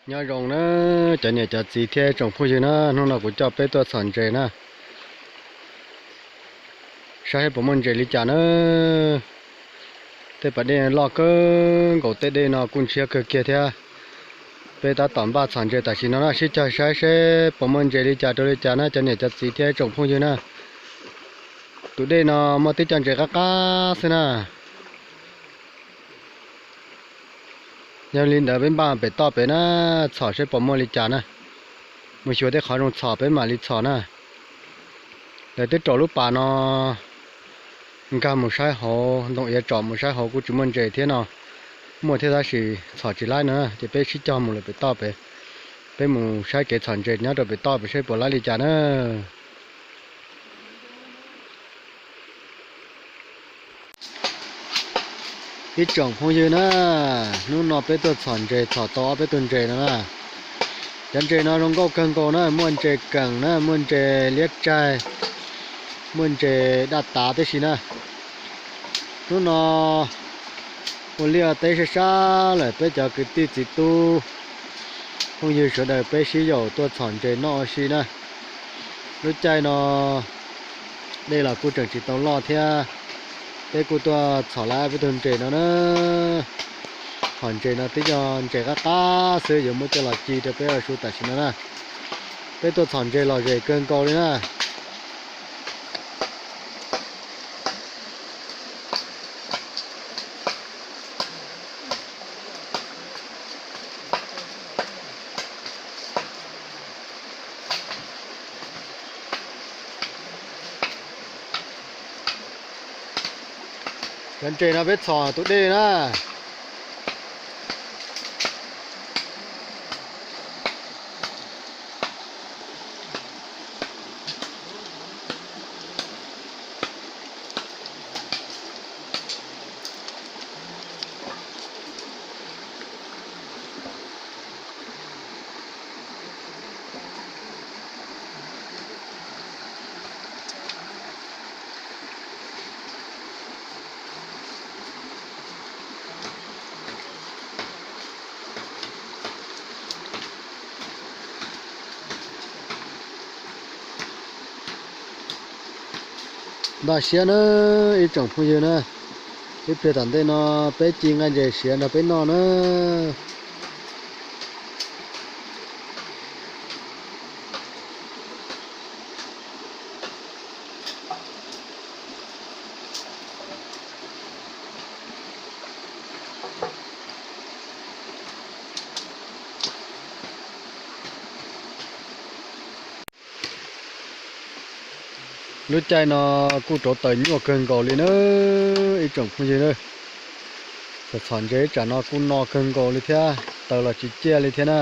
Nyob zoo na cov niam cov txiv thiab tsoom phooj ywg na, hnub no kuv coj peb tuaj txhom ntses na, saib seb puas muaj ntses li cas na. Tej pas dej loj kawg nkaus, tej dej no kuj ntshiab kawg kiag thiab. Peb tab tom npaj txhom ntses tam sim no na, sib cog saib seb puas muaj ntses li cas rau li cas na cov niam cov txiv thiab tsoom phooj ywg na. Tus dej no muaj tib co ntses qab qab xwb na. Yog li ntawd peb npaj pem toj pem na, txhom seb puas muaj li cas na. Mus xyuas tej qhov zoo txhom peb mam li txhom na. Lawv twb raum lub pas no nkag mus saib hauv, ntoo iav tsom mus saib hauv kuj tsis muaj ntses thiab no. Muaj thiab tab sis txhom tsis laib no, ces peb sib cog mus lawm pem toj pem. Peb mus saib kev txhom ntses nyob rau pem toj pem seb puas laib li cas na. Ib tsoom phooj ywg na, hnub no peb tuaj txhom ntses, txhom tau ob peb tug ntses no na. Cov ntses no zoo nkauj kawg nkaus na, muaj ntses keem na, muaj ntses liab tsaig, muaj ntses daj tav tib si na. Hnub no ua liaj teb sab sab lawm, peb cov kwv tij txiv tub phooj ywg sawv daws peb sib yaum tuaj txhom ntses noj ua si na. Lub caij no dej los kuj tseem tsis tau loj thiab, peb kuj tuaj txhom laib peb tug ntses no na. Txhom ntses no twb yog ntses qab qab xwb, yuav muab coj los ci rau peb ua su tam sim no na. Peb tuaj txhom ntses lom zem kawg nkaus li na. Cov ntses no peb txhom tus dej na. Npaj siab na ib tsoom phooj ywg na, ib pliag tom ntej no peb ci nqaij ntses siav nrog peb noj na. Lub caij no kuj rauv taws nyuaj kawg nkaus li na ib tsoom phooj ywg na. Txhom ntses tsam no kuj no kawg nkaus li thiab, taws los tsis ciaj li thiab na.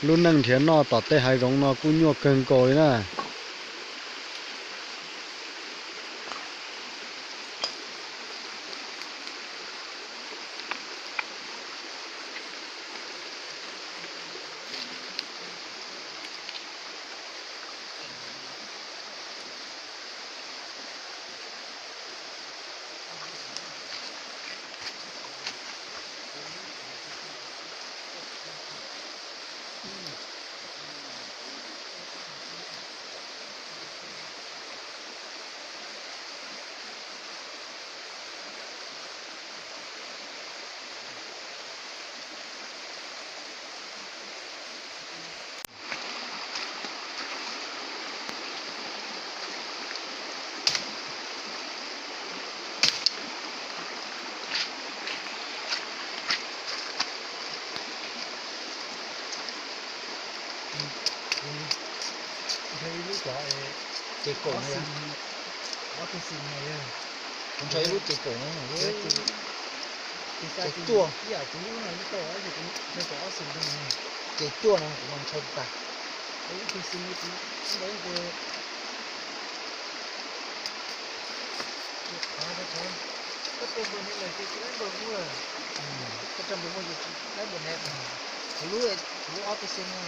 Lub neej nrhiav noj tom tej hav zoov no kuj nyuaj kawg nkaus li na. Ces kaum, kuv ntshaw ib lub ces kaum, ces cuaj, ces cuaj no kuv mas ntshaw tas. Koj tus npawg ne lawm ces tsis laib npawg hu lawm. Koj cov npawg hu ces tsis laib npawg ne. Kuv lub, kuv lub ob peb xees ne,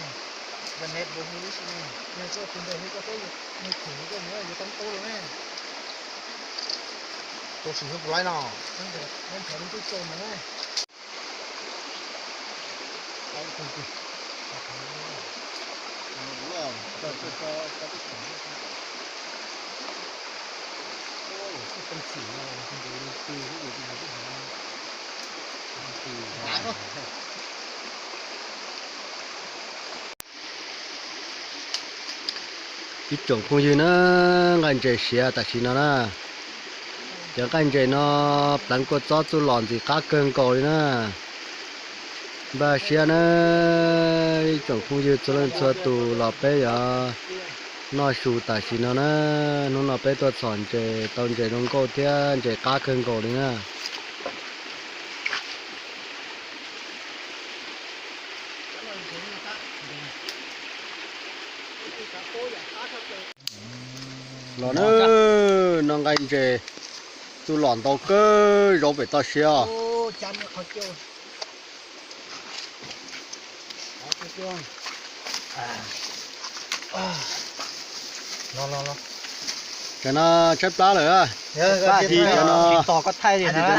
npawg ne npawg hu ib si ne. Yog koj tus npawg hu koj peb, nws khwv koj yuav, yuav tau tau los ne. Tus sim hu puas laib no. Nws twb tau ntawd na. Ib tsoom phooj ywg na, nqaij ntses siav tam sim no na. Cov nqaij ntses no pleev kua txob txuj lom ntxim qab kawg nkaus li na. Npaj siab na, ib tsoom phooj ywg txhua leej txhua tus los peb yuav noj su tam sim no na. Hnub no peb tuaj txhom ntses tau ntses zoo nkauj thiab ntses qab kawg nkaus li na. Los na, no nqaij ntses txuj lom ntau kawg zaub pem toj siab os. Cov no tshaib plab lawm. Ci cov no, cov no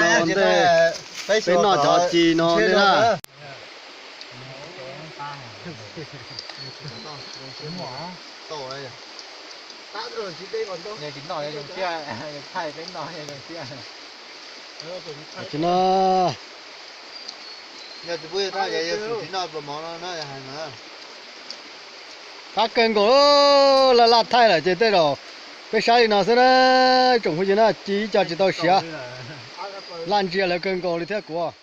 ua ntej peb noj cov ci no ntej na. Ci no, qab kawg nkaus, laj laj thaij lawm ces tej zaum peb saib li no xwb na, tsoom phooj ywg na, ci ib co tsis tau siav, laj ntsia lawv kawg nkaus li thiab kuv.